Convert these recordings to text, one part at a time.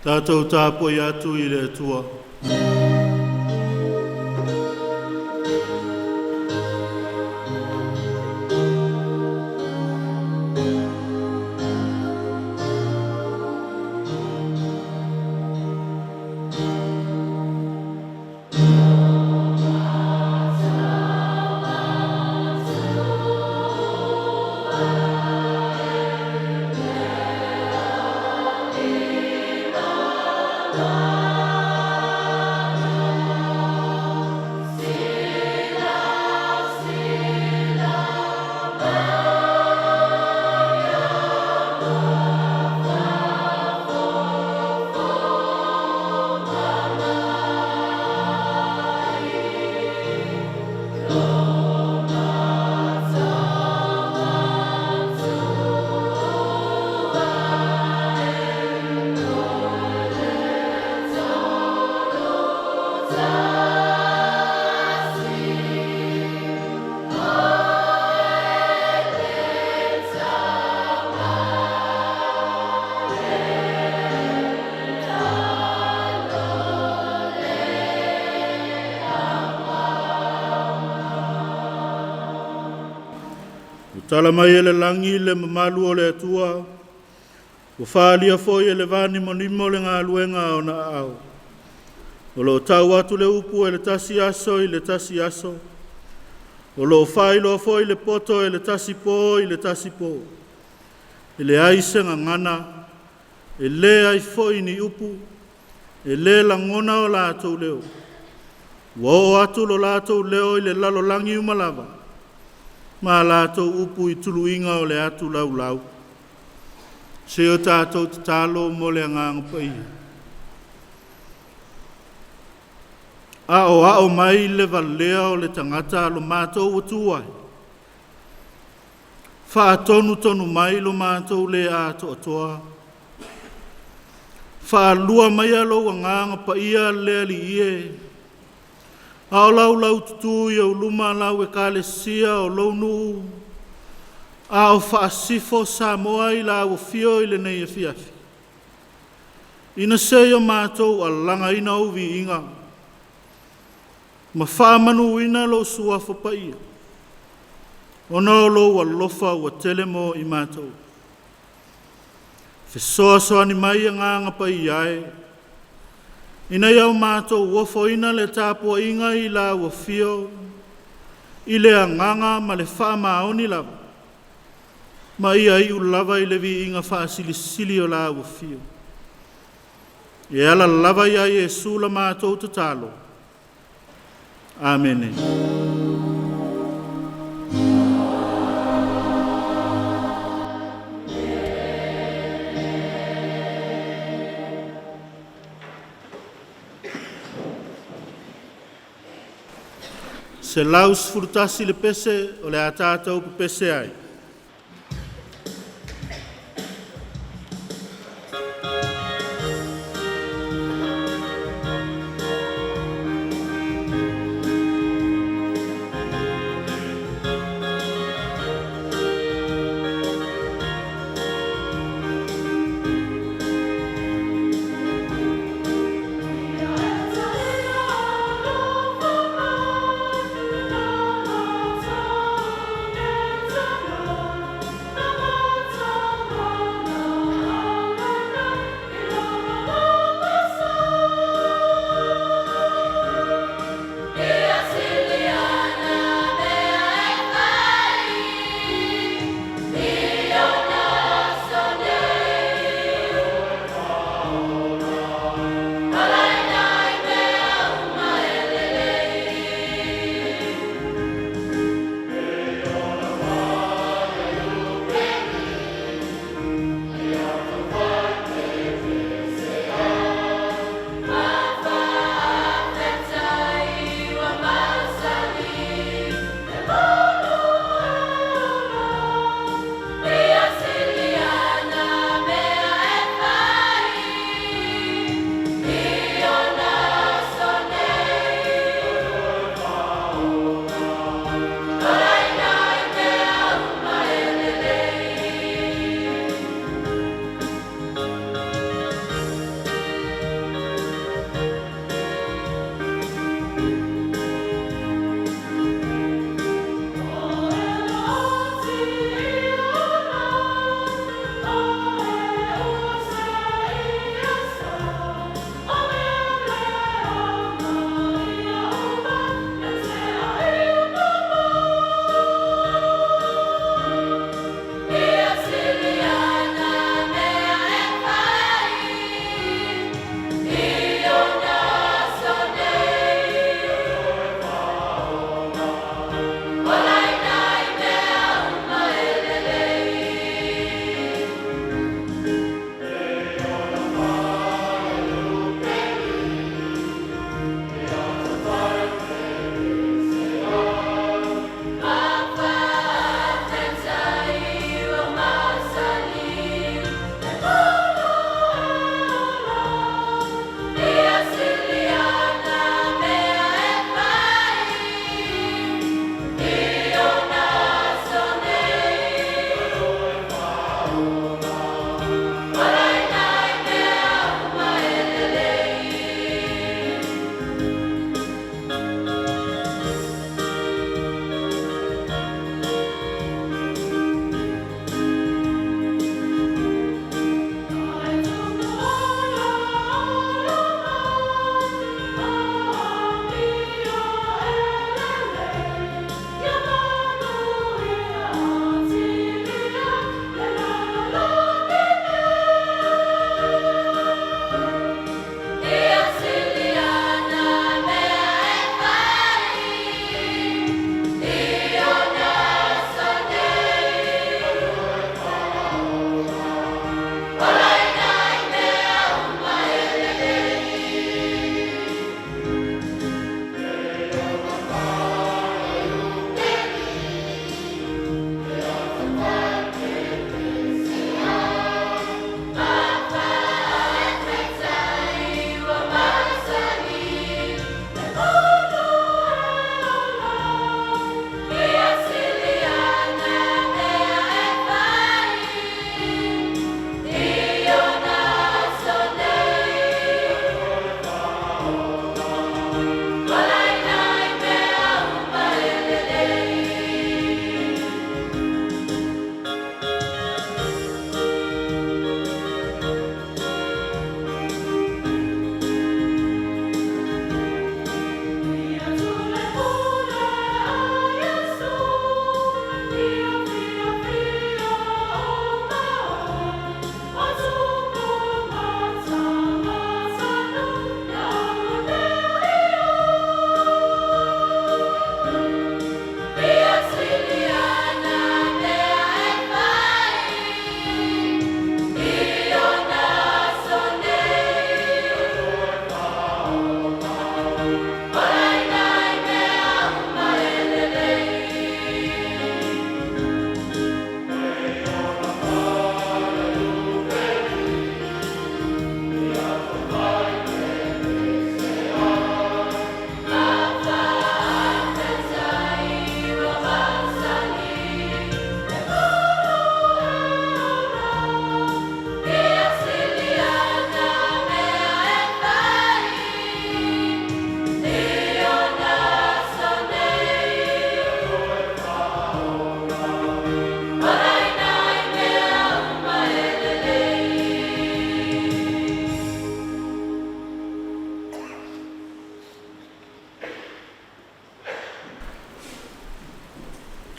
Tatou tapuai atu i le Atua. Tala mai e le lagi le mamalu o le Atua, ua faaalia foi e le vanimonimo le galuega a ona aao. O lo o tau atu le upu e le tasi aso i le tasi aso, o lo o faailoa foi le poto e le tasi po i le tasi po. E leai se gagana, e leai foi ni upu, e le lagona o latou leo. Ua oo atu lo latou leo i le lalolagi uma lava, ma latou upu i tuluiga o le atu laulau. Se o tatou tatalo mo le Agaga Paia. Aoao mai le valea o le tagata lo matou ua tu ai, faatonutonu mai lo matou le atoatoa, faalua maia lou Agaga Paia le Alii e, a o laulaututu i ou luma lau Ekalesia o lou nuu, a o faasifo Samoa i lau afio i lenei afiafi, ina se i o matou alagaina ou viiga ma faamanuina lou Suafa Paia, ona o lou alofa ua tele mo i matou. Fesoasoani mai Agaga Paia e, ina ia matou ofoina le tapuaiga i lau afio i le agaga ma le faamaoni lava, ma ia iu lava i le viiga faasilisili o lau afio. E ala lava ia Iesu la matou tatalo. Amene. 111 le pese o le a tatou pepese ai.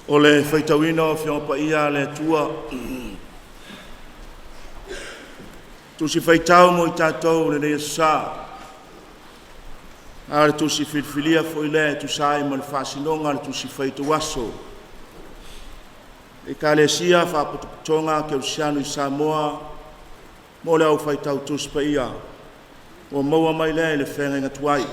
O le faitauina o Afioga Paia a le Atua, Tusi Faitau mo i tatou i lenei aso sa, a o le Tusi Filifilia foi lea e tusa ai ma le faasinoga a le Tusi Faitau Aso, Ekalesia, Faalapotopotoga Kerisiano i Samoa mo le au faitau Tusi Paia ua maua mai lea i le feagaiga tuai.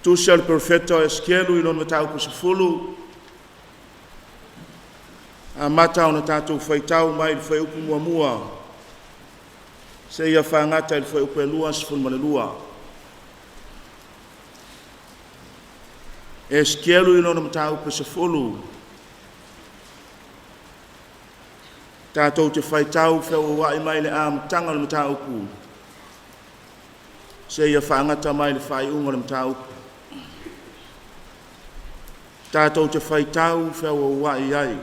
Tusi a le Perofeta o Esikielu i lona mataupu 10, amata ona tatou faitau mai le fuaiupu 1 seia fagata i le fuaiupu e 22. Esikielu i lona mataupu e 10, tatou te faitau feauauai mai le amataga o le mataupu seia fagata mai le faaiuga o le mataupu. Tatou te faitau feauauai ai.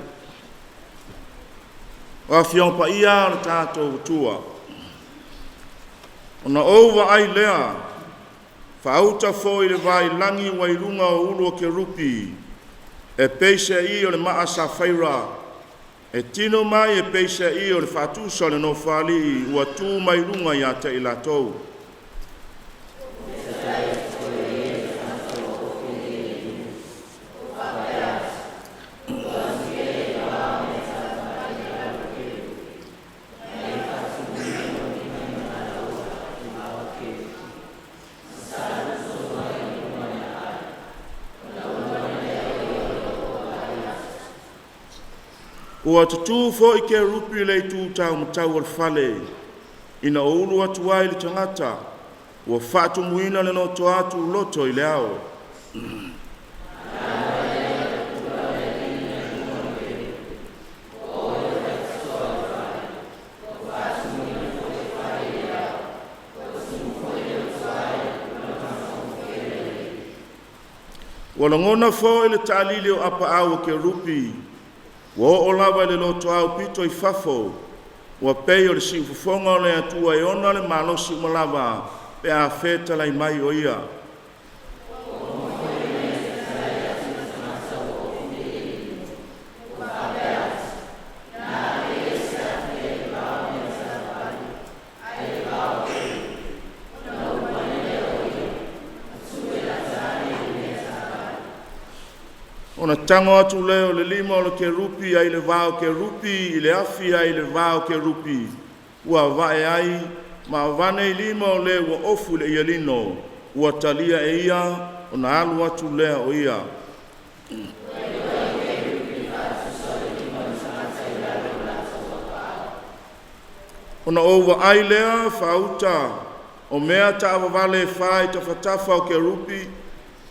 O Afioga Paia a lo tatou Atua, ona ou vaai lea, faauta foi i le vailagi ua i luga o ulu o kerupi, e peiseai o le maa safeira, e tino mai e peiseai o le faatusa o le Nofoalii ua tu mai luga ia te i latou. Ua tutu foi kerupi i le itu taumatau o le fale, ina ua ulu atu ai le tagata, ua faatumuina le loto atu loto i le ao. Ua lagona foi le taalili o apaau o kerupi, ua oo lava i le lotoau pito i fafo, ua pei o le siufofoga o le Atua e ona le malosi uma lava pe a fetalai mai o ia. Ona tago atu lea o le lima o le kerupi ai le va o kerupi i le afi ai le va o kerupi, ua vae ai ma avane i lima o le ua ofu i le ialino, ua talia e ia, ona alu atu lea o ia. Ona ou vaai lea faauta o mea taavavale e fa i tafatafa o kerupi,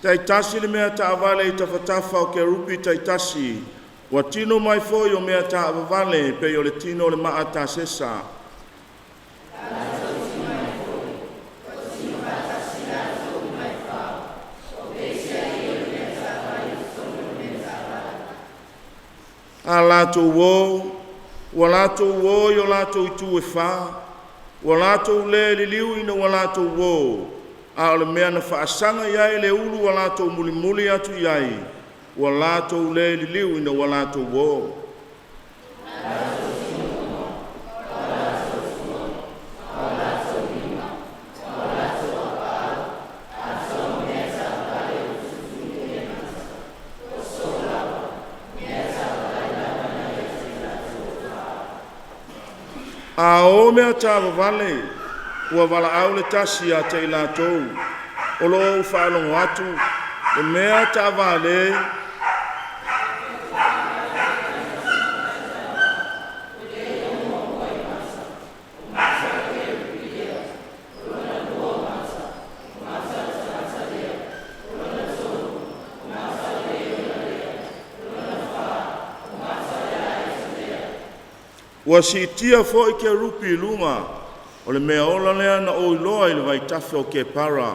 taitasi le mea taavale i tafatafa o kerupi taitasi. Ua tino mai foi o mea taavavale e pei o le tino o le maa tasesa. A latou o, ua latou o i o latou itu e fa, ua latou le liliu ina ua latou o, a o le mea na faasaga i ai le ulu ua latou mulimuli atu i ai, ua latou le liliu ina ua latou o. A o mea taavavale, ua valaau le tasi ia te i latou o lo o ou faalogo atu, le mea taavale Ua siitia foi kerupi i luga, o le mea ola lea na ou iloa i le vaitafe o Kepara.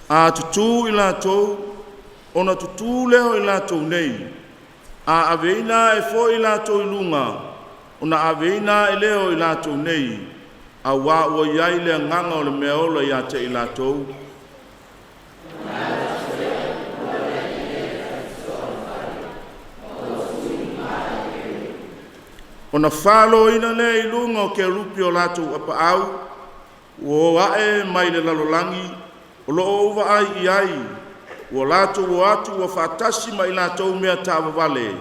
A tutū i latou, ona tutū lea o i latou nei. A aveina ae foi i latou i luga, ona aveina ae lea o i latou nei, auā ua i ai le agaga o le Mea ola ia te i latou. Ona faloina lea i luga o kerupi o latou apaau, ua o ae mai le lalolagi, o lo o ou vaai i ai, ua latou o atu ua faatasi ma i latou mea taavavale,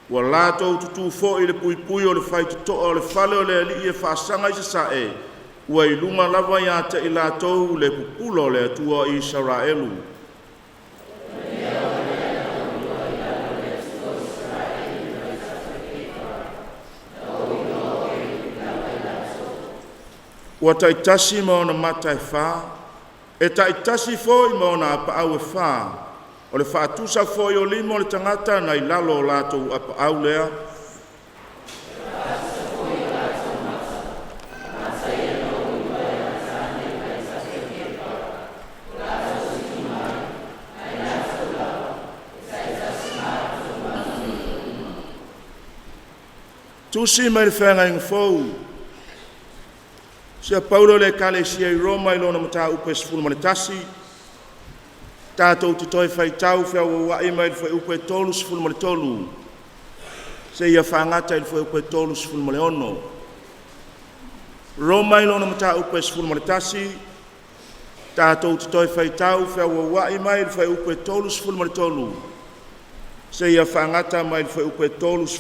ua latou tutu foi i le puipui o le faitotoa o le fale o le alii e faasaga i sasae, ua i luga lava ia te i latou le pupula o le Atua o Isaraelu. Ua taitasi ma ona mata e fa, e taitasi foi ma ona apaau e fa. O le faatusa foi o lima o le tagata na i lalo o latou apaau lea. Tusi mai le Feagaiga Fou. Tusi a Paulo i le Ekalesia i Roma i lona mataupu e 11, tatou te toe faitau feauauai mai le fuaiupu e 33 seia fagata i le fuaiupu e 36. Roma i lona mataupu e 11, tatou te toe faitau feauauai mai le fuaiupu e 33 seia fagata mai le fuaiupu e 36.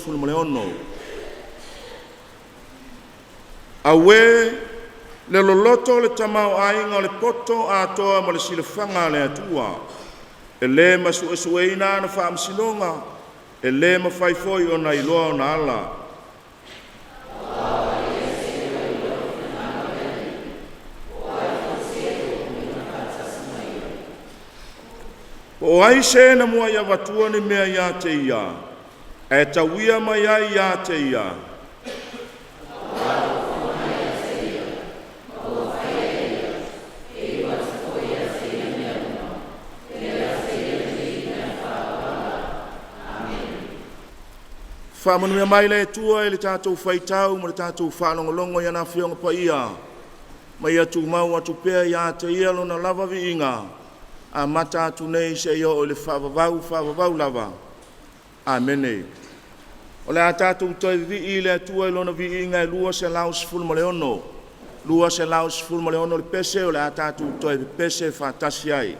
Auē le loloto o le tamaoaiga o le poto atoa ma le silafaga a le Atua! E le masuesueina ana faamasinoga, e le mafai foi ona iloa ona ala! Po o ai se na muai avatua ni mea ia te ia, ae tauia mai ai ia te ia? Faamanuia mai le Atua i le tatou faitau ma le tatou faalogologo i ana Afioga Paia, ma ia tumau atu pea ia te Ia Lona lava viiga, amata atu nei seia oo i le faavavau, faavavau lava. Amene. O le a tatou toe vivii i le Atua i Lona viiga e 216, 216 le pese o le a tatou toe pepese faatasi ai.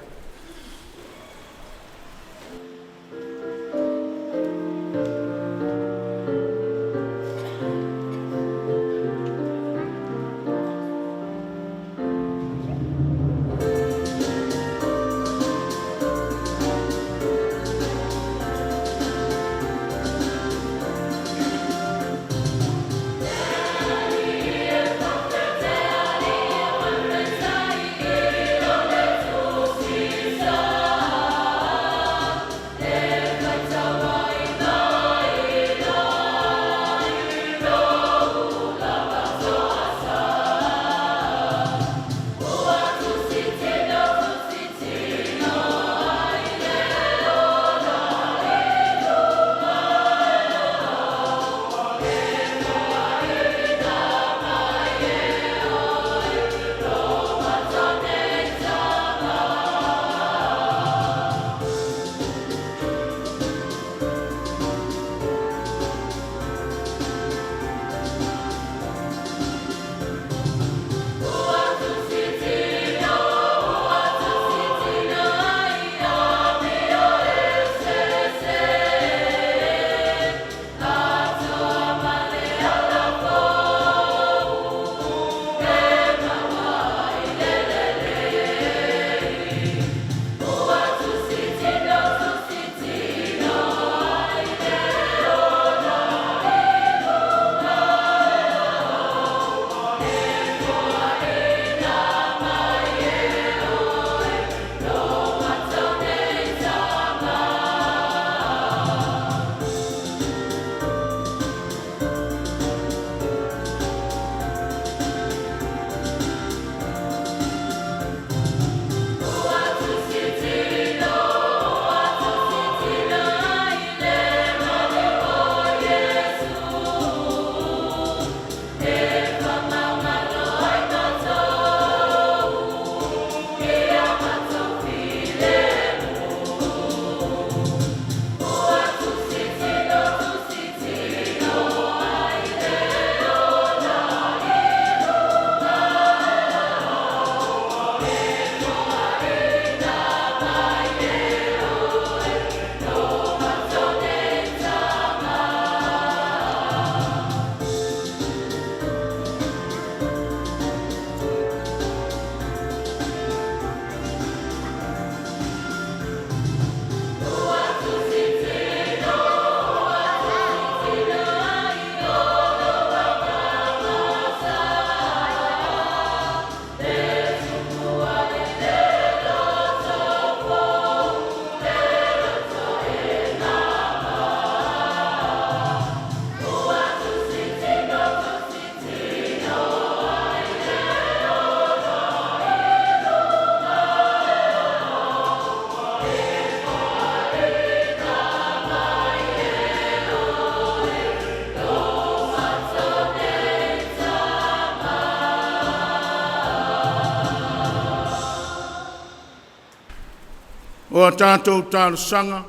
O a tatou talosaga,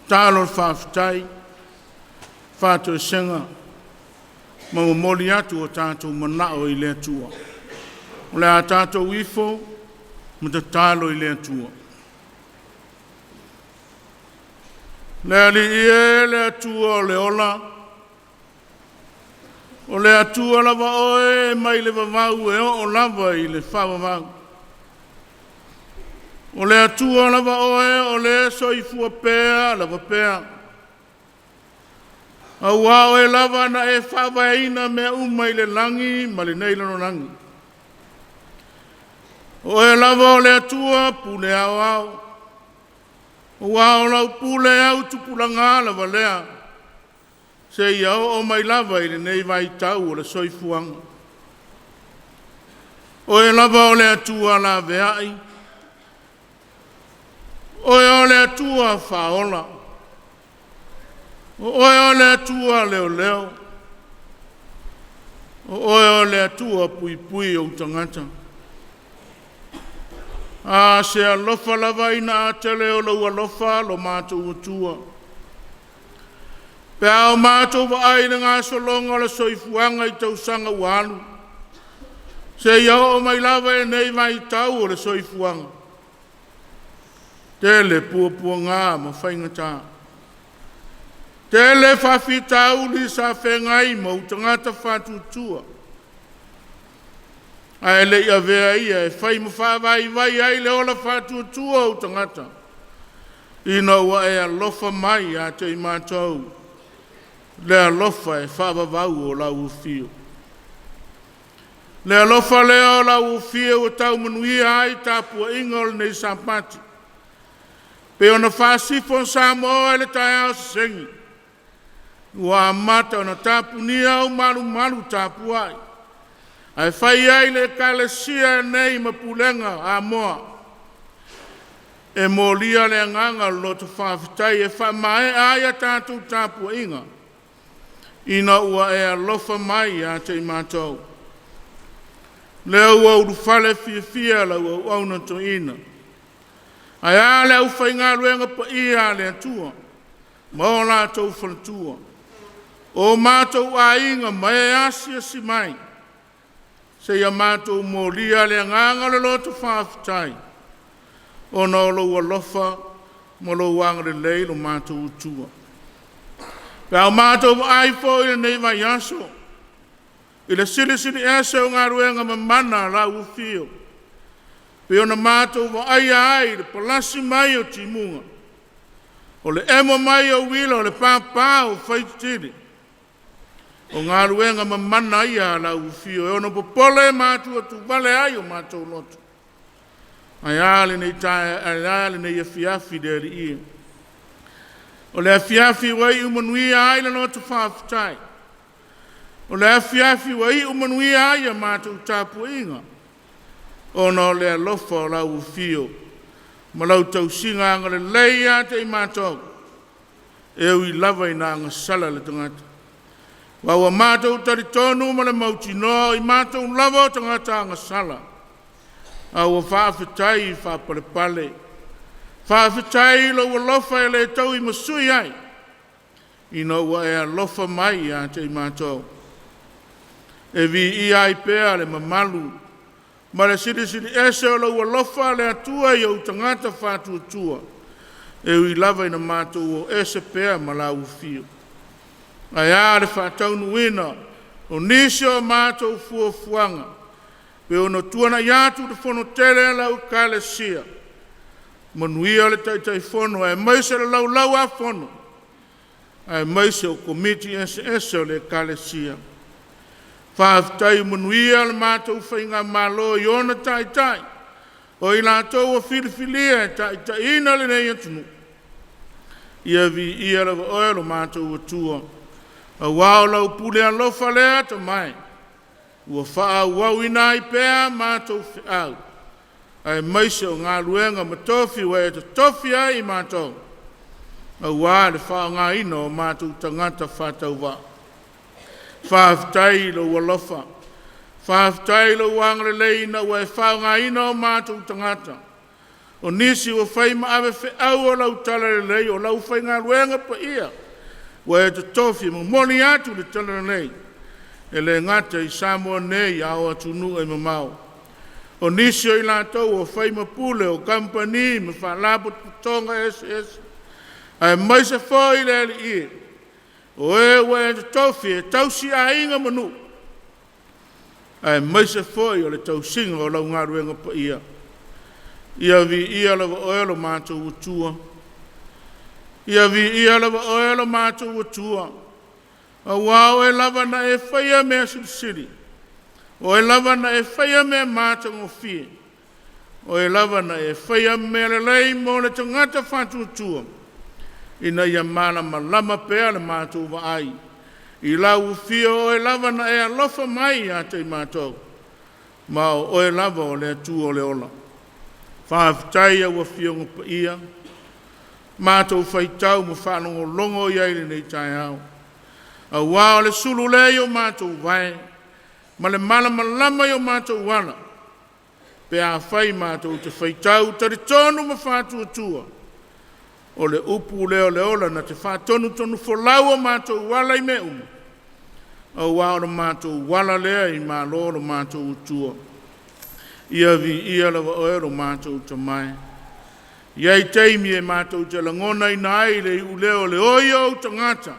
tatalo o le faafetai, faatoesega ma momoli atu o tatou manao i le Atua. O le a tatou ifo ma tatalo i le Atua. Le Alii e, le Atua o le ola, o le Atua lava Oe mai le vavau e oo lava i le faavavau. O le Atua lava Oe o le soifua pea lava pea, aua o Oe lava na e faavaeina mea uma i le lagi ma lenei lalolagi. O Oe lava o le Atua pule aoao, aua o lau pule autupulaga lava lea, seia oo mai lava i lenei vaitau o le soifuaga. O Oe lava o le Atua laveai, o Oe o le Atua faaola, o Oe o le Atua leoleo, o Oe o le Atua puipui ou tagata. A se alofa lava ina a tele o lou alofa lo matou Atua, pe a o matou vaai i le gasologa o le soifuaga i tausaga ua alu, seia oo mai lava i lenei vaitau o le soifuaga, tele puapuaga ma faigata, tele faafitauli sa feagai ma ou tagata faatuatua, ae le i avea ia e fai ma faavaivai ai le ola faatuatua o ou tagata, ina ua e alofa mai ia te i matou, le alofa e faavavau o lau Afio. Le alofa lea o lau Afio ua tau manuia ai tapuaiga o lenei Sapati, pei ona faasifo Samoa i le taeao sesegi, ua amata ona tapunia au malumalu tapuai, ae fai ai le Ekalesia nei ma pulega Amoa e molia le agaga o le loto faafetai e faamaea ai a tatou tapuaiga, ina ua e alofa mai ia te i matou. Lea ua ulufale fiafia lau auauna toeaina, ae a le aufaigaluega paia a le Atua ma o latou faletua, o matou aiga ma e asiasi mai, seia matou molia le agaga o le loto faafetai, ona o lou alofa ma lou agalelei lo matou Atua. Pe a o matou vaai foi i lenei vaiaso i le Silisili Ese o galuega mamana a lau Afio, pei ona matou vaaia ai le palasi mai o timuga, o le emo mai o uila, o le papa o faititili, o galuega mamana ia a lau Afio e ono popole ma atuatuvale ai o matou loto. Ae a lenei afiafi le Alii? O le afiafi ua iu manuia ai le loto faafetai, o le afiafi ua iu manuia ai a matou tapuaiga, ona o le alofa o lau Afio ma lau tausiga agalelei ia te i matou, e ui lava ina agasala le tagata. Ma ua matou talitonu ma le mautinoa o i matou lava o tagata agasala, a ua faafetai faapalepale. Faafetai i lou alofa e le tauimasui ai, ina ua e alofa mai ia te i matou. E viia ai pea le mamalu ma le Silisili Ese o lou alofa le Atua i ou tagata faatuatua, e ui lava ina matou o ese pea ma lau Afio. Ae a le faataunuuina o nisi o matou fuafuaga e pei ona tuanai atu i le fono tele a lau Ekalesia. Manuia le Taitaifono aemaise le Laulau-a-Fono aemaise o Komiti eseese o le Ekalesia. Faafetai manuia le matou Faigamalo i ona Taitai o i latou ua filifilia e taitaiina lenei atunuu. Ia viia lava Oe lo matou Atua, aua o lau pule alofa lea atamai ua faaauauina ai pea matou feau aemaise o galuega ma tofi ua e tofia ai i matou, aua le faaaogaina o matou tagata faatauvaa. Faafetai i lou alofa, faafetai i lou agalelei ina ua e faaaogaina o matou tagata. O nisi ua fai ma ave feau o lau talalelei o lau faigaluega paia ua e totofi e momoli atu le talalelei e le gata i Samoa nei a o atunuu e mamao. O nisi o i latou ua fai ma pule o kamupani ma faalapotopotoga eseese, aemaise foi le Alii e, o e ua e totofi e tausi aiga ma nuu, aemaise foi o le tausiga o lau galuega paia. Ia viia lava Oe lo matou Atua, ia viia lava Oe lo matou Atua, aua o Oe lava na e faia mea silisili, o Oe lava na e faia mea matagofie, o Oe lava na e faia mea lelei mo le tagata faatuatua, ina ia malamalama pea le matou vaai i lau afio, o Oe lava na e alofa mai ia te i matou, ma o Oe lava o le Atua o le ola. Faafetai i au Afioga Paia, matou faitau ma faalogologo i ai i lenei taeao, aua o le sulu lea i o matou vae ma le malamalama i o matou ala, pe afai matou te faitau talitonu ma faatuatua, o le upu lea o le ola na te faatonutonufolau o matou ala i mea uma, aua o le matou ala lea i malo lo matou Atua. Ia viia lava Oe lo matou Tama e. E i ai taimi e matou te lagonaina ai le iuleo o le oi o ou tagata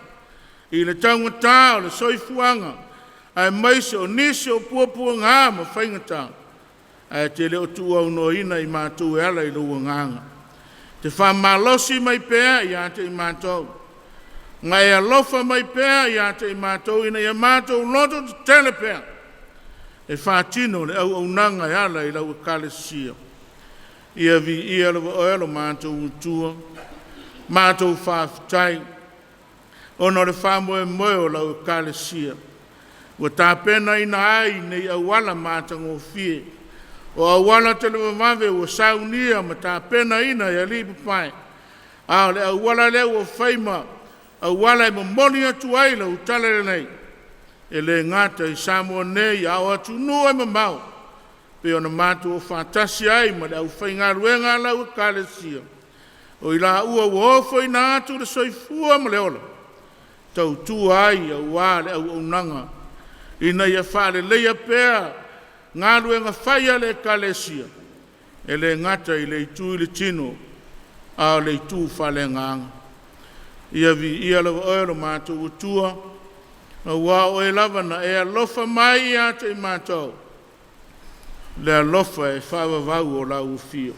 i le taugata o le soifuaga aemaise o nisi o puapuaga ma faigata, ae te le o tuuaunoaina i matou e ala i lou Agaga. E te faamalosi mai pea ia te i matou, ma e alofa mai pea ia te i matou ina ia matou loto tetele pea e faatino le auaunaga e ala i lau Ekalesia. Ia viia lava Oe lo matou Atua, matou faafetai ona o le faamoemoe o lau Ekalesia ua tapenaina ai nei auala matagofie, o auala televavave ua saunia ma tapenaina e alii papae, a o le auala lea ua fai ma auala e momoli atu ai lau talalelei e le gata i Samoa nei a o atunuu e mamao e pei ona matou faatasi ai ma le aufaigaluega a lau Ekalesia, o i laua ua ofoina atu le soifua ma le ola e tautua ai aua le auaunaga ina ia faaleleia pea galuega fai a le Ekalesia, e le gata i le itu i le tino a o le itu faaleagaga. Ia viia lava Oe lo matou Atua, aua o Oe lava na e alofa mai ia te i matou, le alofa e faavavau o lau afio.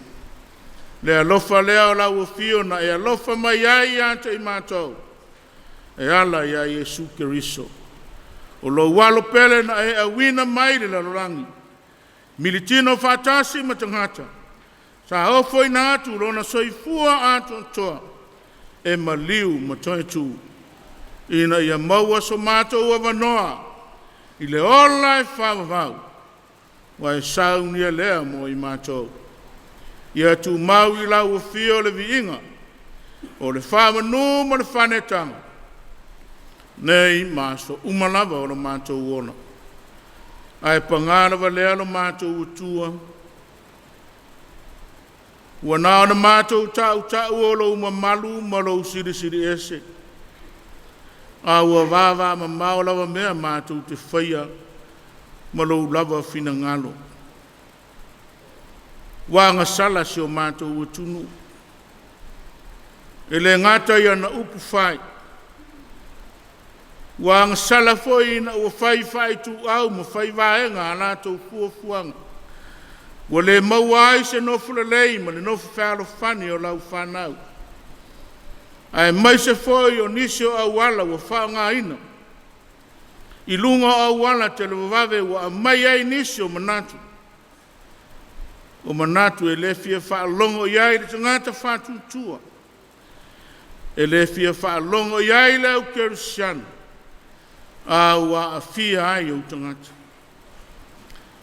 Le alofa lea o lau afio na e alofa mai ai ia te i matou e ala ia Iesu Keriso. O lou Alo pele na e auina mai i le lalolagi, militino faatasi ma tagata, sa ofoina atu Lona soifua atoatoa e maliu ma toe tu, ina ia maua so matou avanoa i le ola e faavavau, ua e saunia lea mo i matou. Ia tumau i lau afio le viiga, o le faamanu ma le faaneetaga, nei ma aso uma lava o lo matou ola. Ae paga lava lea lo matou Atua, ua na ona matou tautau o lou mamalu ma lou silisili ese, a ua vavamamao lava mea matou te faia ma lou lava finagalo. Ua agasala si o matou atunuu, e le gata i ana upufai, ua agasala foi ina ua fai faaituau ma fai vaega a latou fuafuaga, ua le maua ai se nofo lelei ma le nofo fealofani o lau fanau, aemaise foi o nisi o auala ua faaaogaina i luga o auala televavave ua aumai ai nisi o manatu, o manatu e le fia faalogo i ai le tagata faatuatua, e le fia faalogo i ai le au kerisiano, a ua aafia ai ou tagata.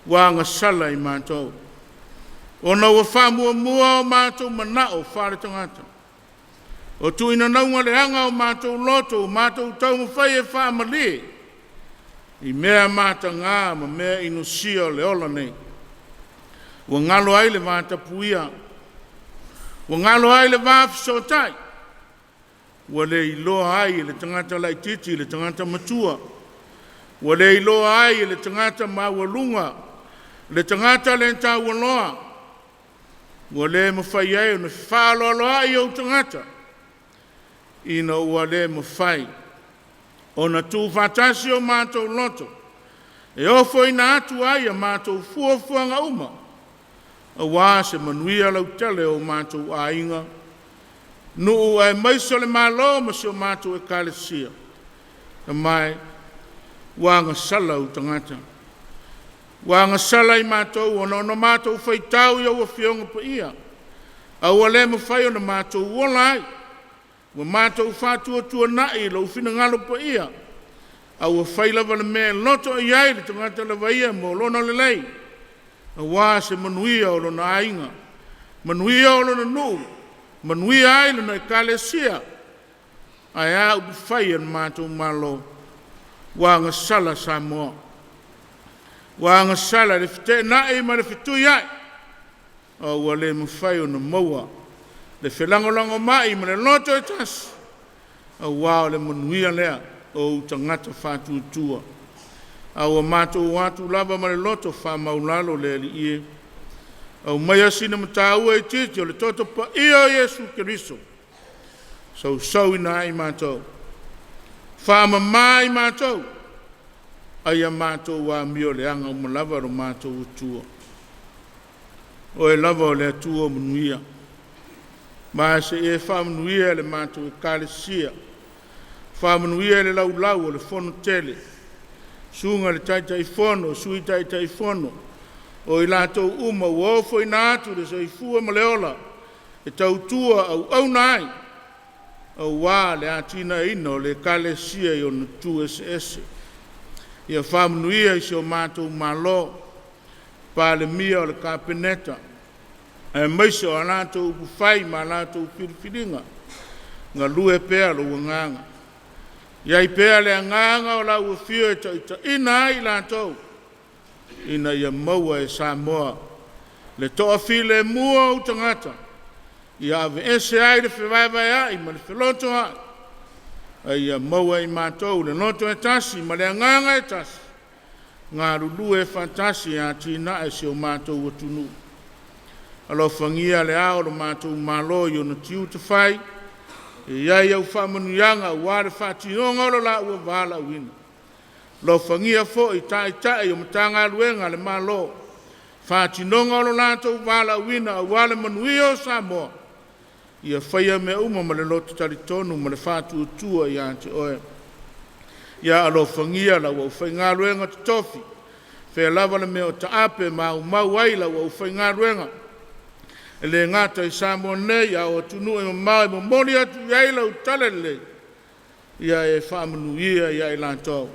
Ua agasala i matou, ona ua faamuamua o matou manao faaletagata, o tuinanauga leaga o matou loto, ua matou taumafai e faamalie i mea mataga ma mea inosia o le ola nei, ua galo ai le vatapuia. Ua galo ai le va fesootai, ua le iloa ai e le tagata laitiiti le tagata matua, ua le iloa ai e le tagata maualuga le tagata le taualoa, ua le mafai ai ona fefaaloaloai ou tagata, ina ua le mafai ona tuufaatasi o matou loto e ofoina atu ai a matou fuafuaga uma aua se manuia lautele o matou aiga, nuu aemaise o le Malo ma si o matou Ekalesia. Atamai, ua agasala ou tagata, ua agasala i matou ona matou faitau i ou Afioga Paia, a ua le mafai ona matou ola ai. Ua matou faatuatuanai lou finagalo paia, a ua fai lava le mea e loto i ai le tagata lava ia mo lona lelei, aua se manuia o lona aiga, manuia o lona nuu, manuia ai lona ekalesia. Ae a upufai a le matou Malo? Ua agasala Samoa, ua agasala i le feteenai ma le fetuiai, a ua le mafai ona maua le felagolagomai ma le loto e tasi, aua o le manuia lea o ou tagata faatuatua. A ua matou o atu lava ma le loto faamaualalo le Alii e, aumaia sina mataua itiiti o le toto paia o Iesu Keriso, sousouina ai matou, faamama i matou, aia matou amioleaga uma lava lo matou Atua. O Oe lava o le Atua o manuia, ma sei e faamanuia i le matou Ekalesia, faamanuia i le laulau o le fono tele, susuga i le Taitaifono, Sui Taitaifono, o i latou uma ua ofoina atu le soifua ma le ola e tautua auauna ai, aua le atinaeina o le Ekalesia i ona itu eseese. Ia faamanuia i si o matou Malo, Palemia o le Kapeneta, aemaise o a latou upufai ma a latou filifiliga, galue pea lou Agaga. I ai pea le agaga o lau afio e taitaiina ai i latou, ina ia maua e Samoa le toafilemu o ou tagata, ia aveese ai le fevaevaeai ma le felotoai, a ia maua e i matou le loto e tasi ma le agaga e tasi, e galulue faatasi e atinae si o matou atunuu. Alofagia le Ao o lo matou Malo i ona tiute fai, ia i ai au faamanuiaga aua le faatinoga o lo laua valaauina. Alofagia foi Taitai o Matagaluega a le Malo, faatinoga o lo latou valaauina aua le manuia o Samoa, ia faia mea uma ma le loto talitonu ma le faatuatua ia te Oe. Ia alofagia lau aufaigaluega totofi, o fea lava le mea o taape ma aumau ai lau aufaigaluega, e le gata i Samoa nei, a o atunuu e mamao e momoli atu i ai lau talalelei, ia e faamanuia ia i latou.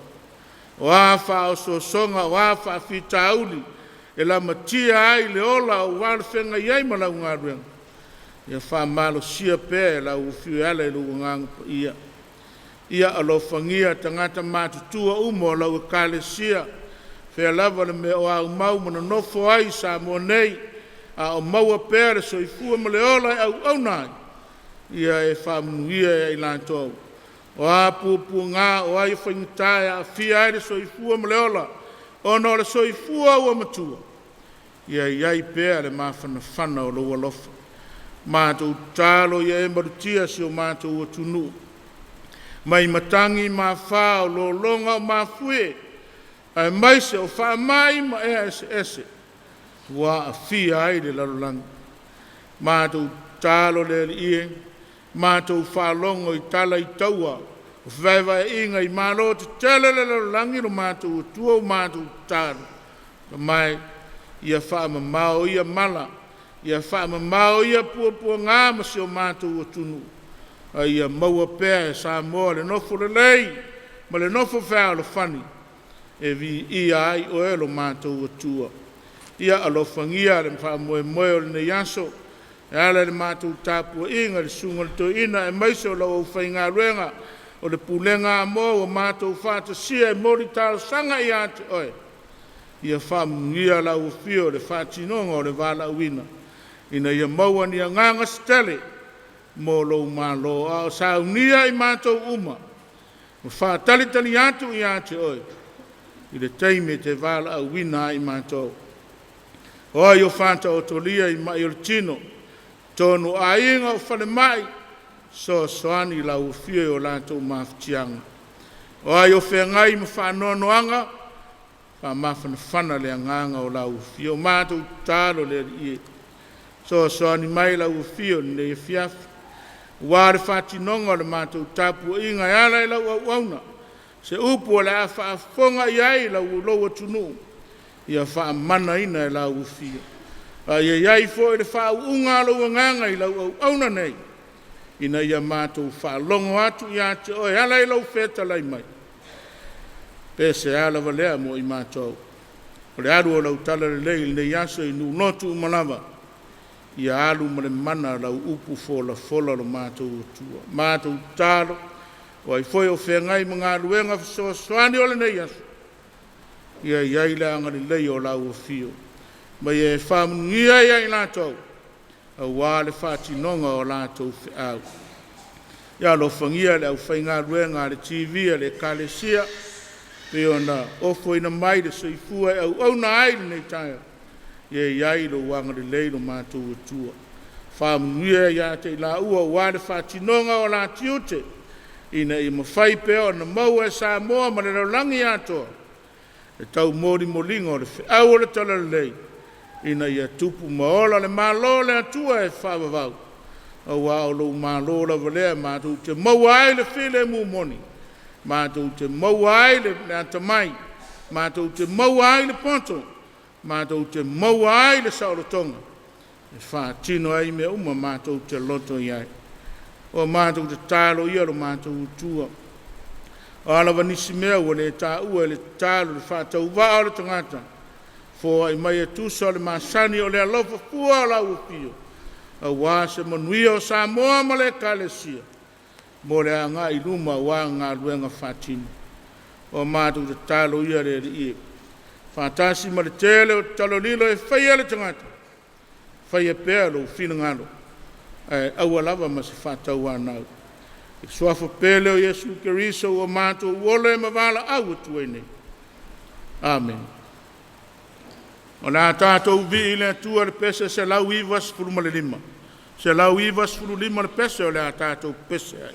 O a faaosoosoga o a faafitauli e lamatia ai le ola aua le feagai ai ma lau galuega, ia faamalosia pea e lau Afio e ala i lou Agaga Paia. Ia alofagia tagata matutua uma o lau Ekalesia, fea lava le mea o aumau ma nonofo ai i Samoa nei, a o maua pea le soifua ma le ola e auauna ai, ia e faamanuia ia i latou. O a puapuaga o a faigata e aafia ai le soifua ma le ola ona o le soifua ua matua, ia i ai pea le mafanafana o lou alofa. Matou tatalo ia e malutia si o matou atunuu mai matagi ma afa o lologa o mafuie aemaise o faamai ma ea eseese ua aafia ai le lalolagi. Matou tatalo le Alii e, matou faalogo i tala i taua o fevaevaeaiga i malo tetele o le lalolagi lo matou Atua ua matou tatalo mai, ia faamamao ia mala, ia faamamao ia puapuaga ma si o matou atunuu, a ia maua pea e Samoa le nofo lelei ma le nofo fealofani e viia ai Oe lo matou Atua. Ia alofagia le faamoemoe o lenei aso e ala i le matou tapuaiga i le susuga i le toeaina aemaise o lau aufaigaluega o le Pulega a Moa ua matou faatasia e momoli talosaga ia te Oe. Ia faamanuia lau afio i le faatinoga o le valaauina. Ina ia maua ni agaga se tele mo lou malo, a o saunia i matou uma, ma faatalitali atu ia te oe, i le taimi e te valaauina ai matou. O ai o faataotolia i mai o le tino, totonu o aiga o falemai, fesoasoani i lau afio i o latou mafatiaga. O ai o feagai ma faanoanoaga, faamafanafana le agaga o lau afio. O matou tatalo le Alii e, fesoasoani mai lau afio i lenei afiafi, aua le faatinoga o le matou tapuaiga e ala i lau auauna, se upu o le a faafofoga i ai lou atunuu, ia faamanaina e lau afio. A ia i ai foi le faauuga a lou agaga i lau auauna nei, ina ia matou faalogo atu ia te oe e ala i lou fetalai mai, pe sea lava lea mo i matou. O le alu o lau talalelei i lenei aso i nuu lotu uma lava, ia alu ma le mana lau upu folafola lo matou Atua. Matou tatalo, o ai foi o feagai ma galuega fesoasoani o lenei aso, ia i ai le agalelei o lau afio, ma ia e faamanuia ia i latou, aua le faatinoga o latou feau. Ia alofagia le aufaigaluega a le TV a le Ekalesia, pei ona ofoina mai le soifua e auauna ai i lenei taeao, ia i ai lou agalelei lo matou Atua. Faamanuia ia te i laua aua le faatinoga o la tiute, ina ia mafai pea ona maua e Samoa ma le lalolagi atoa le taumolimoliga o le feau o le Talalelei, ina ia tupu ma ola le Malo o le Atua e faavavau, aua o lou Malo lava lea matou te maua ai le filemu moni, matou te maua ai le atamai, matou te maua ai le poto, matou te maua ai le saolotoga e faatino ai mea uma matou te loto i ai. O matou tatalo ia lo matou Atua, o a lava nisi mea ua le taua i le tatalo i le faatauvaa o le tagata, foai mai e tusa o le masani o le alofa fua o lau afio, aua se manuia o Samoa ma le Ekalesia mo le agai i luma aua galuega faatino. O matou tatalo ia le Alii e, faatasi ma le tele o tatalo lilo e faia e le tagata, faia pea lou finagalo, ae aua lava ma se faatauanau. I le suafa pele o Iesu Keriso ua matou ola ma valaau atu ai nei. Amene. O le a tatou vii i le Atua i le pese 195, 195 le pese o le a tatou pepese ai.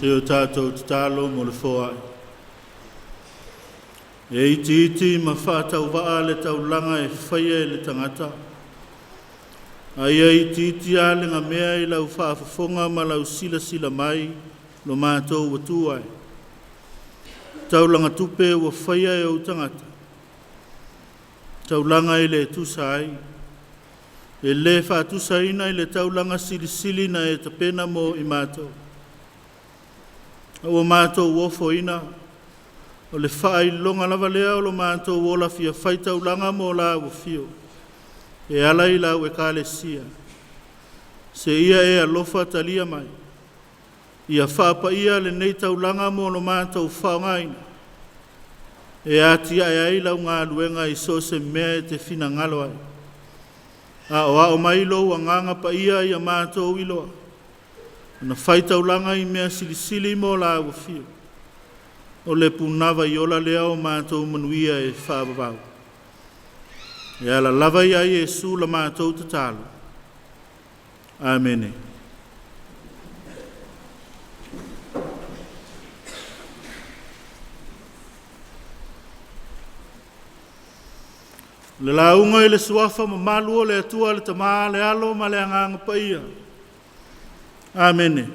Se o tātou tatalo mo le foai. E iti iti ma whaatauvaa le taulaga e whaia e le tangata. Aia iti iti a le ngamea i lau whaafafonga ma lau sila sila mai lo mātou ua ai. Taulaga tupe ua whaia e o tangata. Taulaga i le tusa ai. E le whaatusaina i le taulaga silisili na e tapena mo i mātou. Ua mātou ofoina o le whaailoga lava lea o lo mātou ola fia whai taulaga mo la ua fio. E ala i lau e kalesia. Se ia e alofa talia mai. Ia whaapa ia le nei taulaga mo lo mātou whaongaina. E ati ai ai lau ngā luenga i so se mea e te whina ngalo ai. A o ao mai lo ua pa ia ia mātou iloa. Na whai taulaga i mea silisili mo la ua fio. O le punawa i ola lea o mātou manuia e whaavavau. E ala lava ia Iesu la mātou tatalo. Amene. Le launga i le suafa mamalu o le atua le tamā le alo ma le anganga paia. Amene.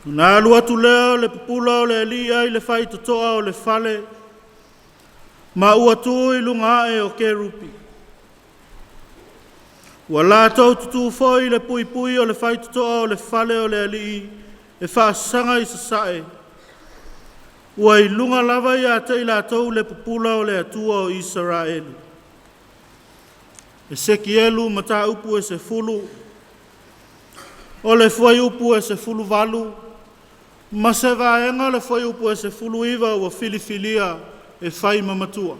Na alu atu lea o le pupula o le alia i le whaitotoa o le fale, ma ua tu i lunga ae o kerupi. Ua lātou tutu foi le pui pui o le whaitotoa o le fale o le alii e whaasaga i sasae. Ua i lunga lava ia te i lātou le pupula o le atua o Israeli. E sekielu mata upu e se fulu, o le fua upu e se fulu valu, ma se vaega le foi upu e se fulu iva ua filifilia e fai mamatua.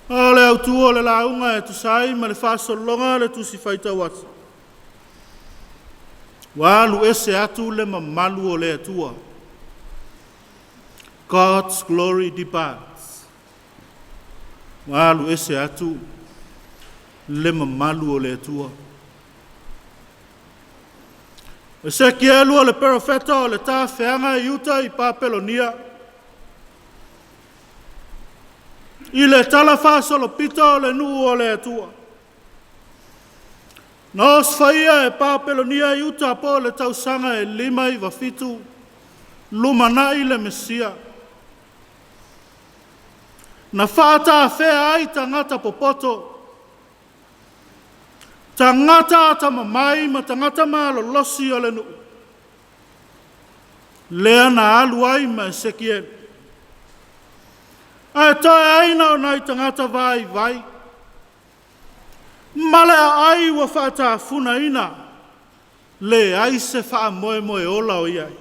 O le autua o le launga e tusai ma le whaasologa le tusi whaitau atu. Ua alu ese atu le mamalu o le atua. God's glory departs. Ua alu ese atu le mamalu o le atua. E sekielu o le perofeta o le tāwheanga i uta i Papelonia. I le tala whaasolopita o le nuu o le atua. Na osfaia e Papelonia i uta po le tausaga e 5 i vafitu, lumanai le Mesia. Na whaatawhea ai tangata popoto, tangata atamamai ma tangata malolosi o le nuu. Lea na alu ai ma Esekielu. Ae toe ai na o nai tangata vai vai. Male a ai ua whaatafuna ina, le ai se wha moe moe ola o iai.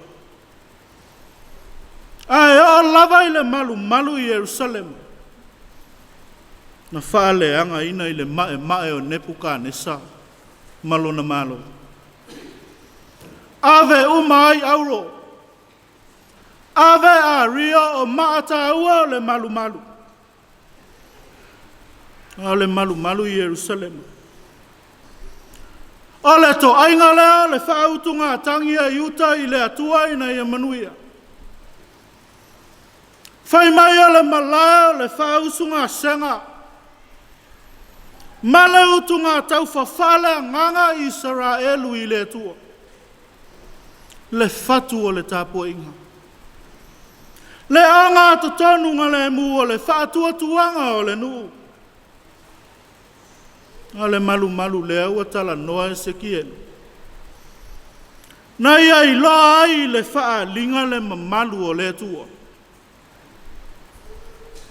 Ae o lava i le malu malu i Yerusalemu. Na whaaleanga ina i le mae mae o Nebukanesa, malona malo. Ave uma ai auro. Ave a ria o maataua o le malu malu. O le malu malu i Yerusalemu. O le to ainga lea le whaautunga tangia i uta i le atua ina ia manuia. Whai mai o le malao le whaausunga senga. Male utunga tau whawhale nganga Israelu i le atua. Le fatu o le tapuinga. Le anga totonu ngā le mu o le whaatuatuanga o le nuu. O le malu malu lea ua tala noa e sekielu. Na ia iloa ai le whaalinga le mamalu o le atua.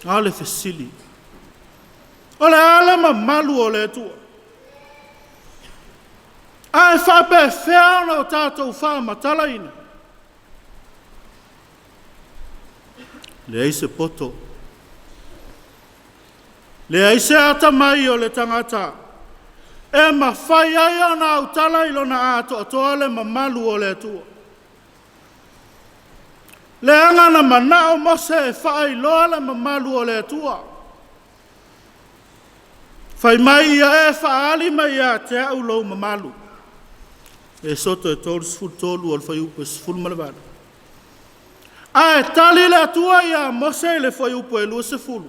A le fesili. O le ale mamalu o le atua. A e whaapewhea ona o tātou whaamatala ina. Le ai se poto. Le ai se ata mai o le tangata. E mawhai ai ona autala i lona atoatoa le mamalu o le atua. Le anga na manao Mose e whaailoa le mamalu o le atua. Fai mai ia e faaali mai ia te au lou mamalu. Esoto e 33 o le fuaiupu e 18. Ae tali le Atua ia Mose i le fuaiupu e 20.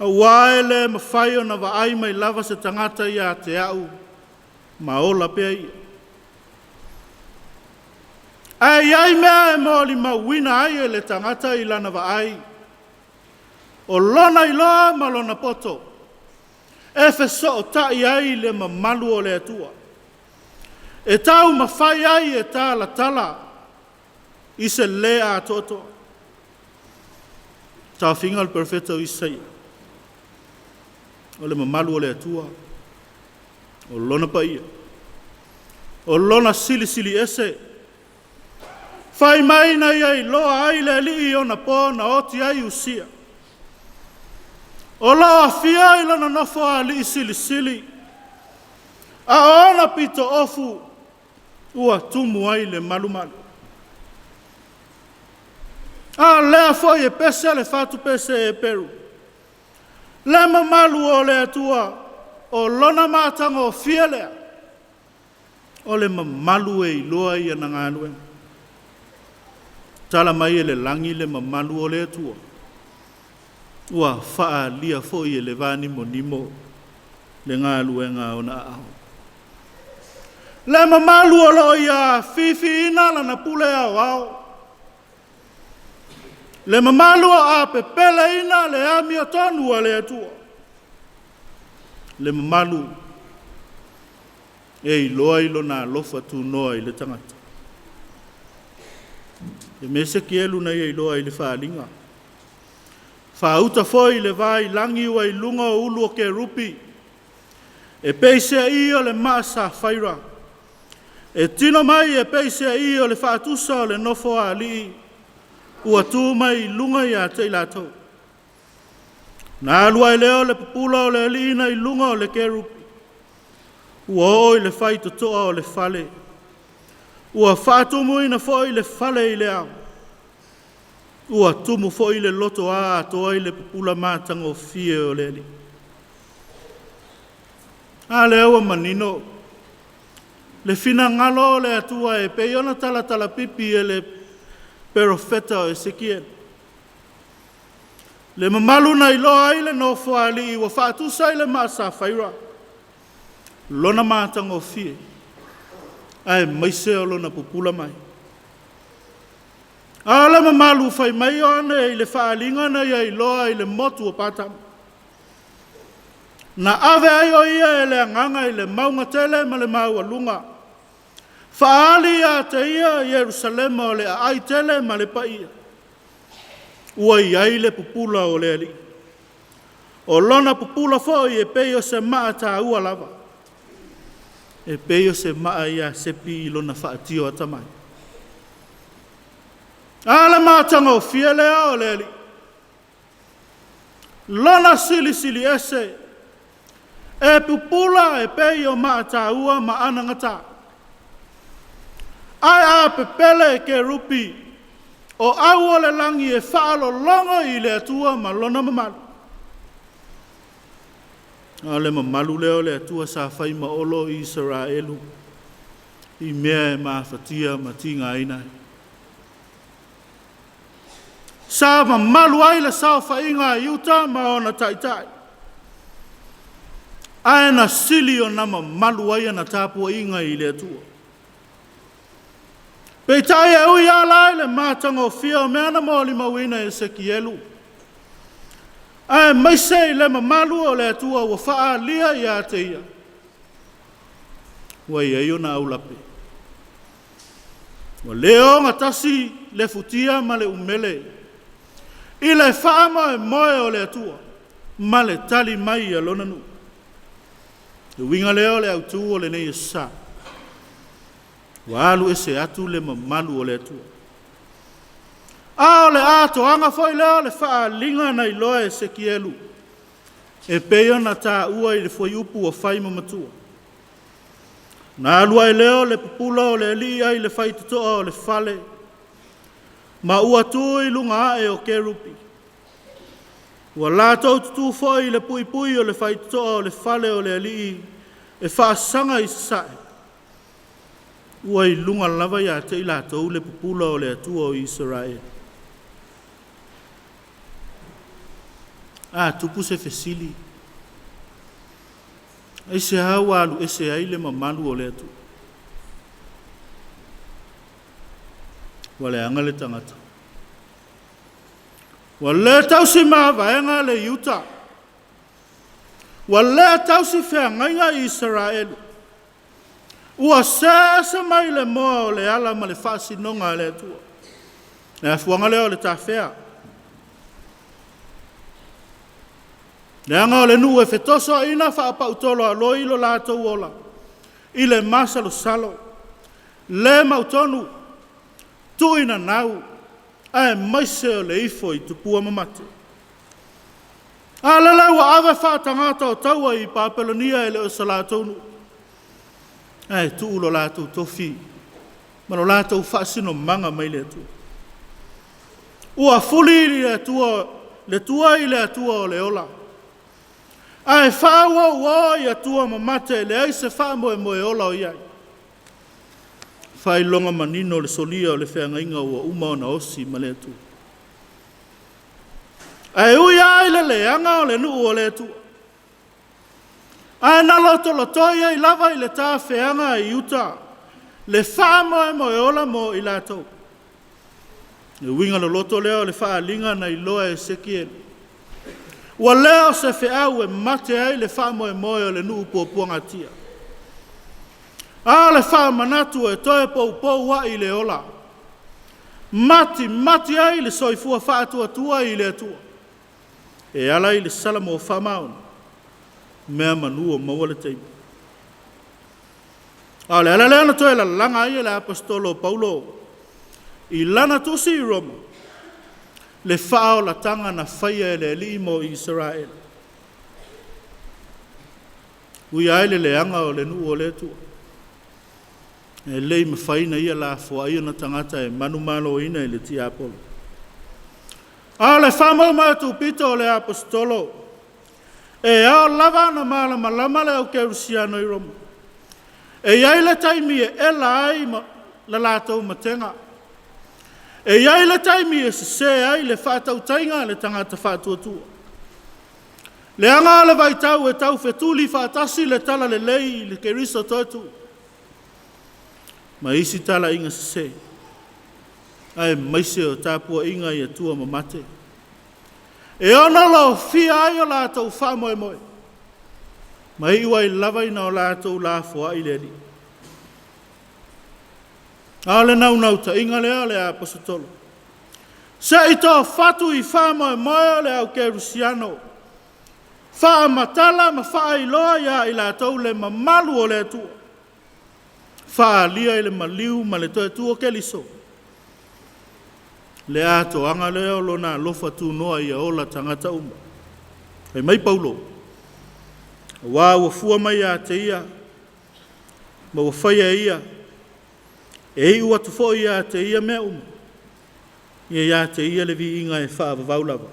Auā e le mafai ona vaai mai lava se tagata ia te au ma ola pea ia. Ae i ai mea e molimauina ai e le tagata i lana vaai, o lona iloa ma lona poto, e fesootai ai le mamalu o le Atua. E taumafai ai e talatala i se le atoatoa. Taofiga o le Perofeta o Isaia, o le mamalu o le Atua, o lona paia, o lona silisili ese, fai mai na ia iloa ai le Alii i ona po na oti ai Usia. O lo o afio i lona nofo a alii silisili, a o ona pito ofu ua tumu ai le malumalu. A lea foi e pese le fatupese Eperu, le mamalu o le Atua, o lona matagofie lea, o le mamalu e iloa i ana galuega. Tala mai e le lagi le mamalu o le Atua, ua faaalia foi e le vanimonimo le galuega a ona aao. Le mamalu o lo o ia afifiina lana pule aoao, le mamalu o apepeleina le amiotonu a le Atua, le mamalu e iloa i lona alofa tunoa i le tagata. Le mea sekielu na ia iloa i le faaaliga. Faauta foi le vailagi ua i luga o ulu o kerupi, e peiseai o le maa safaira, e tino mai e peiseai o le faatusa o le nofo a alii, ua tu mai i luga ia te i latou. Na alu ai lea o le pupula o le alii nai luga o le kerupi, ua oo i le faitotoa o le fale, ua faatumuina foi le fale i le ao, ua tumu foi le lotoa atoa i le pupula matagofie o le Alii. A lea ua manino le finagalo o le Atua e pei ona talatalapipi e le perofeta o Esekielu. Le mamalu na iloa ai le nofoalii ua faatusa i le maa safaira, lona matagofie, aemaise o lona pupula mai. A o le mamalu fai mai Ioane i le faaaliga na ia iloa i le motu o Patamo. Na ave ai o ia e le agaga i le mauga tele ma le maualuga, faaali ia te ia Ierusalema o le aai tele ma le paia, ua i ai le pupula o le Alii. O lona pupula foi e pei o se maa taua lava, e pei o se maa iasepi i lona faatio atamai. A le matagofie lea o le Alii, lona silisili ese, e pupula e pei o maa taua ma anagata. Ae a pepele e kerupi, o au o le lagi e faalologo i le Atua ma lona mamalu. A o le mamalu lea o le Atua sa fai ma olo i Isaraelu i mea e mafatia ma tigaina ai. Sa mamalu ai le saofaiga a Iuta ma ona taitai, ae na sili ona mamalu ai ana tapuaiga i le Atua. Peitai e ui lava la i le matagofie o mea na molimauina e Esekielu, aemaise i le mamalu o le Atua ua faaalia ia te ia, ua i ai ona aulape. Ua le ogatasi le futia ma le umele i le faamoemoe o le Atua ma le tali mai a lona nuu. Le uiga lea o le autu o lenei aso sa, ua alu ese atu le mamalu o le Atua. A o le atoaga foi lea o le faaaliga na iloa e Esekielu, e pei ona taua i le fuaiupu ua fai ma matua. Na alu ai lea o le pupula o le alii ai le faitotoa o le fale, ma ua tu i luga ae o kerupi. Ua latou tutū foi i le puipui o le faitotoa o le fale o le alii e faasaga i sasae, ua i luga lava ia te i latou le pupula o le Atua o Isaraelu. A tupu se fesili, aisea ua alu ese ai le mamalu o le Atua? Ua leaga le tagata. Ua le tausi mavaega le Iuta. Ua le tausi feagaiga i Isaraelu. Ua se ese mai le moa o le ala ma le faasinoga a le Atua. Le afuaga lea o le tafea. Leaga o le nuu e fetosoaina faapautolo aloi lo latou ola i le masalosalo, le mautonu, tuinanau, aemaise o le ifo i tupua mamate. A lele ua ave faatagata o taua i Papelonia e le o so latou nuu, ae tuu lo latou tofi ma lo latou faasinomaga mai le Atua. Ua fuli le Atua, le tua i le Atua o le ola, ae faauouo i Atua mamate e leai se faamoemoe ola o i ai. Faailoga manino o le solia o le feagaiga ua uma ona osi ma le Atua. Ae ui lava i le leaga o le nuu o le Atua, ae na lotolotoi ai lava i le tafeaga i uta le faamoemoe ola mo i latou. Le uiga loloto lea o le faaaliga na iloa e Esekielu. Ua lea o se feau e mate ai le faamoemoe o le nuu puapuagatia. A o le faamanatu e toe poupou ai i le ola, mati mati ai le soifua faatuatua i le Atua, e ala i le Salamo faamaoni, mea manu o maua le taimi. A o le ala lea na toe lalaga ai e le Aposetolo o Paulo i lana tusi i Roma, le faaolataga na faia e le Alii mo Isaraelu. Ui ai le leaga o le nuu o le Atua, e le i mafai ona ia lafoai ona tagata e manumaloina i le tiapolo. A o le faamaumau tupito o le Aposetolo, e ao lava ona malamalama le au kerisiano i Roma. E i ai le taimi e ela ai ma le latou matega. E i ai le taimi e sese ai le faatautaiga a le tagata faatuatua. Leaga o le vaitau e taufetuli faatasi le talalelei i le Keriso toetu ma isi talaiga sese, aemaise o tapuaiga i Atua mamate. E ono lofia ai o latou faamoemoe, ma iu ai lava ina o latou lafoai le Alii. A o le naunautaiga lea o le Aposetolo, se i toafatu i faamoemoe o le au kerisiano, faamatala ma faailoa ia i latou le mamalu o le Atua, faaalia i le maliu ma le toe tu o Keriso, le atoaga lea o lona alofa tunoa ia ola tagata uma. Fai mai Paulo, aua ua fua mai ia te ia, ma ua faia e ia, e iu atu foi ia te ia mea uma, ia ia te ia le viiga e faavavau lava.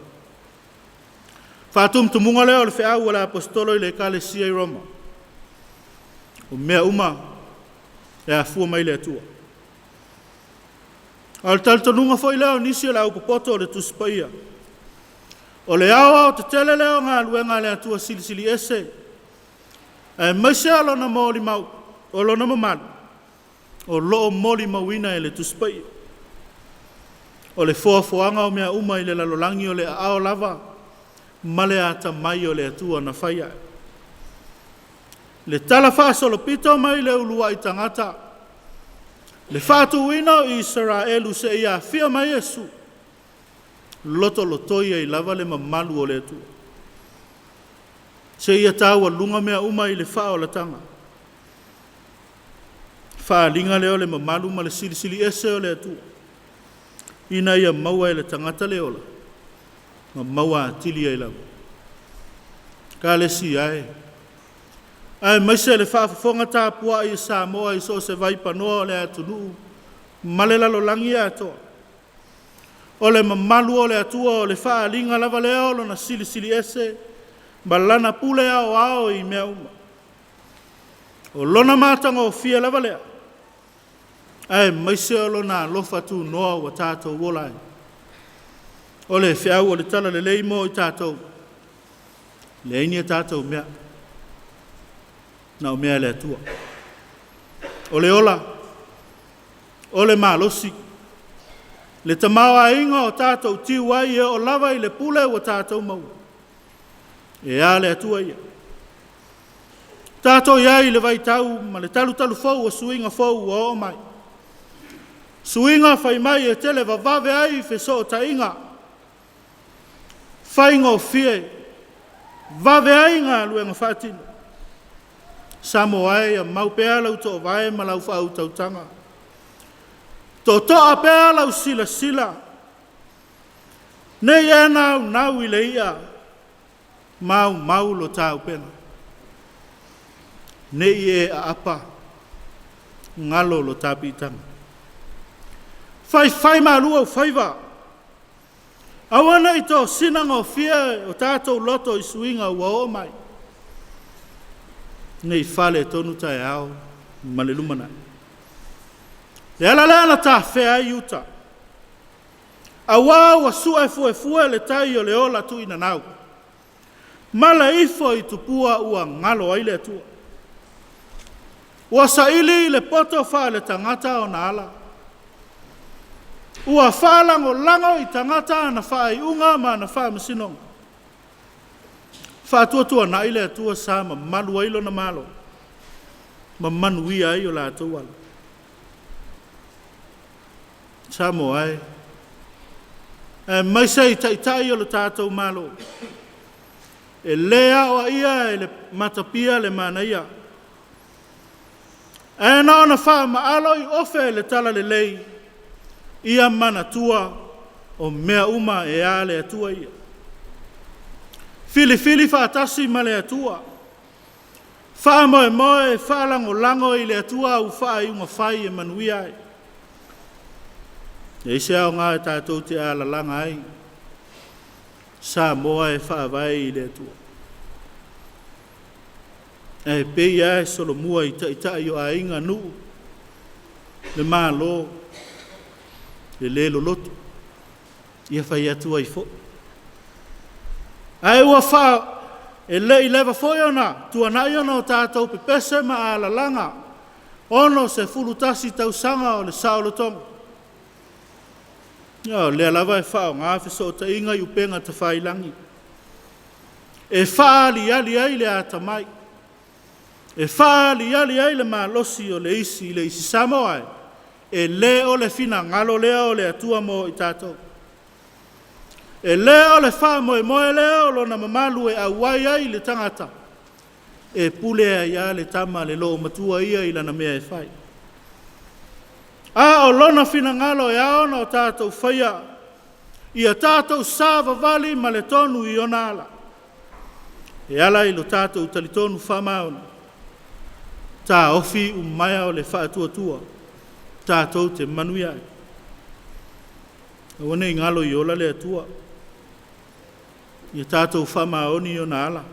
Faatumutumuga lea o le feau a le Aposetolo i le Ekalesia i Roma. O mea uma e afua mai le Atua. A o le talitonuga foi lea o nisi o le aupopoto o le Tusi Paia, o le aoaotetele lea o galuega a le Atua silisili ese, aemaise o lona molimau, o lona mamalu, o lo o molimauina e le Tusi Paia. O le foafoaga o mea uma i le lalolagi o le aao lava ma le atamai o le Atua na faia ai. Le tala faasolopito mai le uluai tagata, le faatuina o Isaraelu seia afio mai Iesu, lotolotoi ai lava le mamalu o le Atua. Seia taualuga mea uma i le faaolataga. Faaaliga lea o le mamalu ma le silisili ese o le Atua, ina ia maua e le tagata le ola, ma maua atili ai lava. Ekalesia e, aemaise le faafofoga tapuai a Samoa i so o se vaipanoa o le atunuu ma le lalolagi atoa. O le mamalu o le Atua o le faaaliga lava lea o Lona silisili ese ma Lana pule aoao i mea uma. O Lona matagofie lava lea, aemaise o Lona alofa tunoa ua tatou ola ai. O le feau o le talalelei mo i tatou, leai ni a tatou mea, na o mea a le Atua. O le ola, o le malosi, le tamaoaiga o tatou tiu ai e oo lava i le pule ua tatou maua, e a le Atua ia. Tatou i ai i le vaitau ma le talutalu fou o suiga fou ua oo mai. Suiga fai mai e tele vavave ai fesootaiga, faigofie, vave ai galuega faatino. Samoa e, ia mau pea lau toovae ma lau faautautaga. Totoa pea lau silasila, ne i e naunau i le ia, maumau lo taupega. Ne i e aapa, galo lo ta piitaga. Faifai malu ou faiva, aua ne i tosina gofie o tatou loto i suiga ua oo mai, ne i faaletonu taeao ma le lumanai. Le ala lea na tafea ai uta, auā ua su'efuefue le tai o le ola tuinanau, ma le ifo i tupua ua galo ai le Atua. Ua saili i le poto faale-tagata ona ala, ua faalagolago i tagata ana faaiuga ma ana faamasinoga. Faatuatuanai le Atua sa mamalu ai lona malo, ma manuia ai o latou ala. Samoa e, aemaise i taitai o le tatou Malo, e le aoaia e le matapia le manaia, ae na ona faamaalo i ofe le talalelei, ia manatua o mea uma e a le Atua ia. Filifili faatasi ma le Atua, faamoemoe e faalagolago i le Atua au faaiuga fai e manuia ai. E leai se aoga e tatou te alalaga ai, Samoa e faavae i le Atua. Ae pei lava e solomua i taitai o aiga, nuu, le Malo, le le loloto, ia fai atu ai foi. Ae ua fa e le i leva foi ona tuanai ona o tatou pepese ma alalaga 61 tausaga o le saolotoga. O lea lava e faaaoga fesootaiga i upega tafailagi e faaaliali ai le atamai, e faaaliali ai le malosi o le isi i le isi. Samoa e, e le o le finagalo lea o le Atua mo i tatou. E le o le faamoemoe lea o lona mamalu e auai ai le tagata, e pule ai lava le tama le loomatua ia i lana mea e fai. A o lona finagalo e ao ona o tatou faia, ia tatou savavali ma le tonu i ona ala, e ala i lo tatou talitonu faamaoni, taofi umaea o le faatuatua, tatou te manuia ai. Aua ne i galo i ola le Atua, ia tatou faamaoni i ona ala,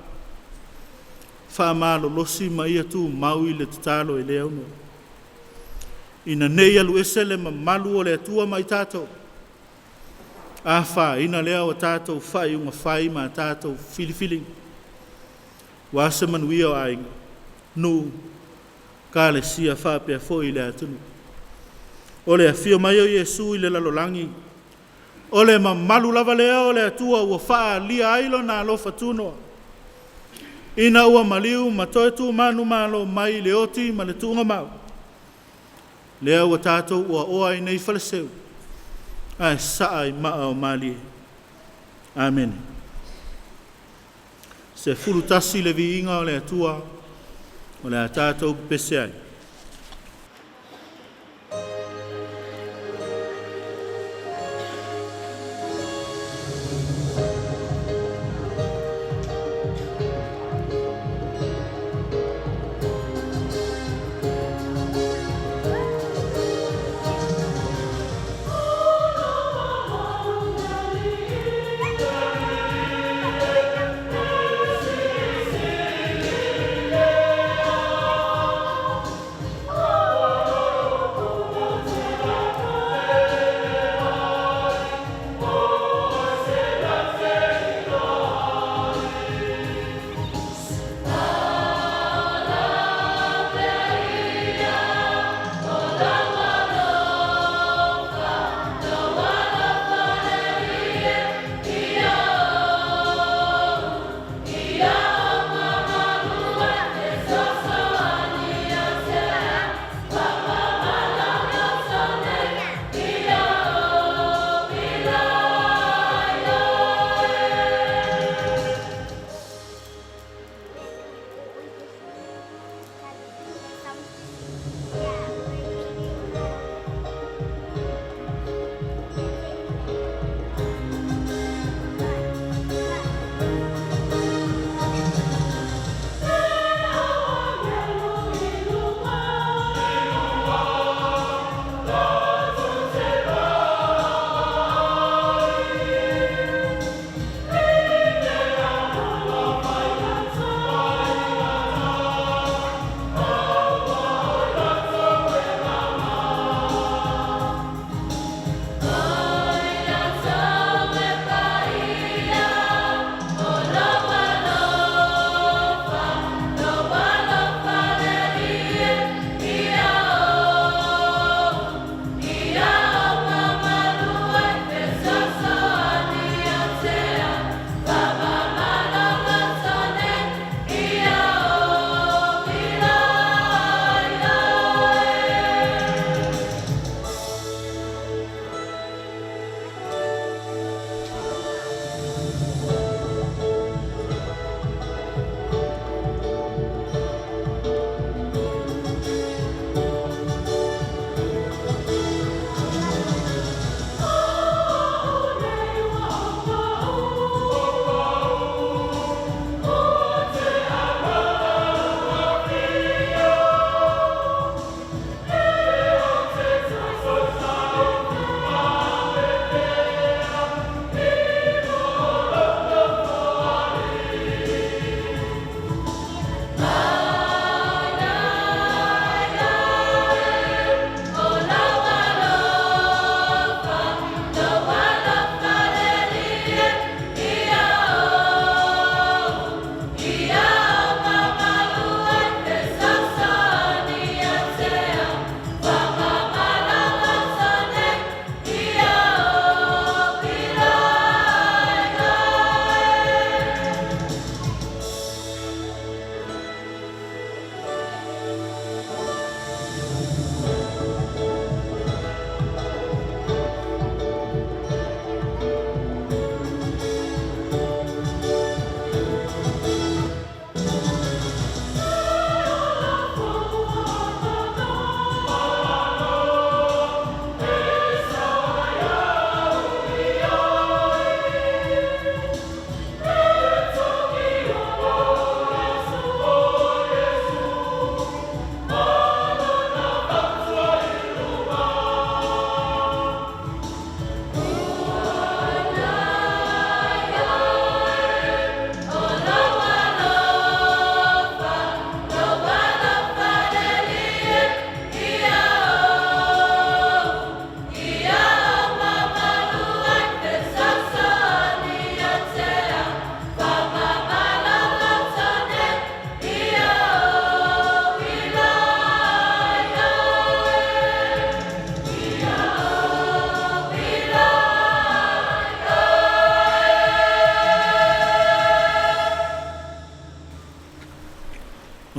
faamalolosi ma ia tumau i le tatalo e le aunoa. Ina ne i alu ese le mamalu o le Atua ma i tatou, afaina lea o tatou faaiuga fai ma tatou filifiliga, aua se manuia o aiga, nuu, ekalesia faapea foi le atunuu. O le afio mai o Iesu i le lalolagi, o le mamalu lava lea o le Atua ua faaalia ai lona alofa tunoa, ina ua maliu ma toe tumanumalo mai i le oti ma le tuugamau, lea ua tatou oaoa ai nei Faleseu, ae saa i maa o malie. Amene. 11 le viiga o le Atua, o le a tatou pepese ai.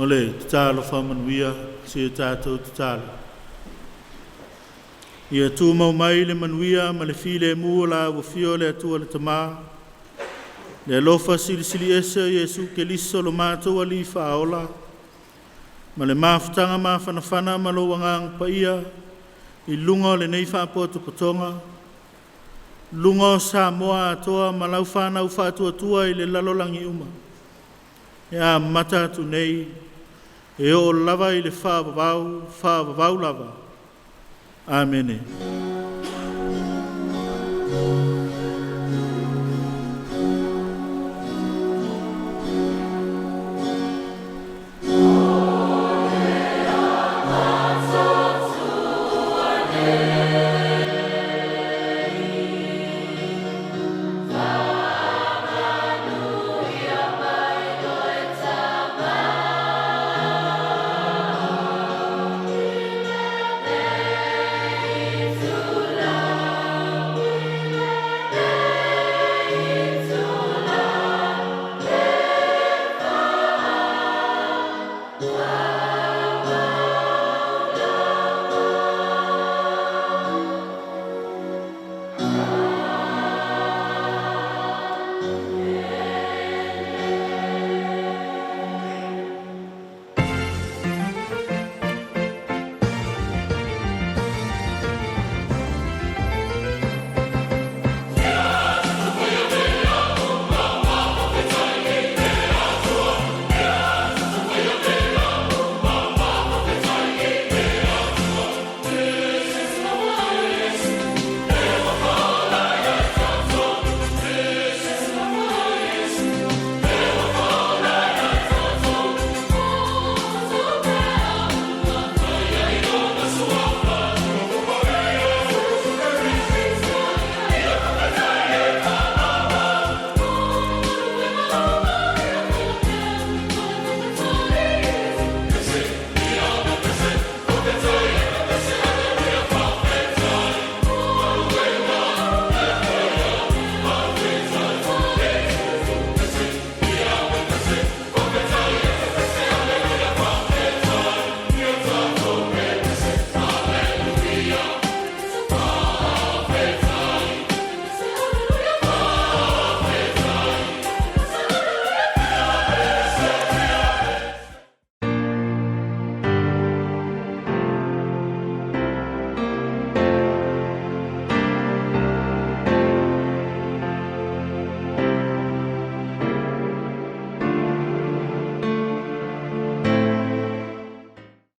Mo le tatalo faamanuia si o tatou tatalo. Ia tumau mai le manuia ma le filemu o la ua o le Atua le Tamā, le alofa silisili ese o Iesu Keriso lo matou Alii Faaola, ma le mafutaga mafanafana ma lou Agaga Paia i luga o lenei faapotopotoga, luga o Samoa atoa ma lau fanau faatuatua i le lalolagi uma, e amata atu nei e oo lava i le faavavau, faavavau lava. Amene.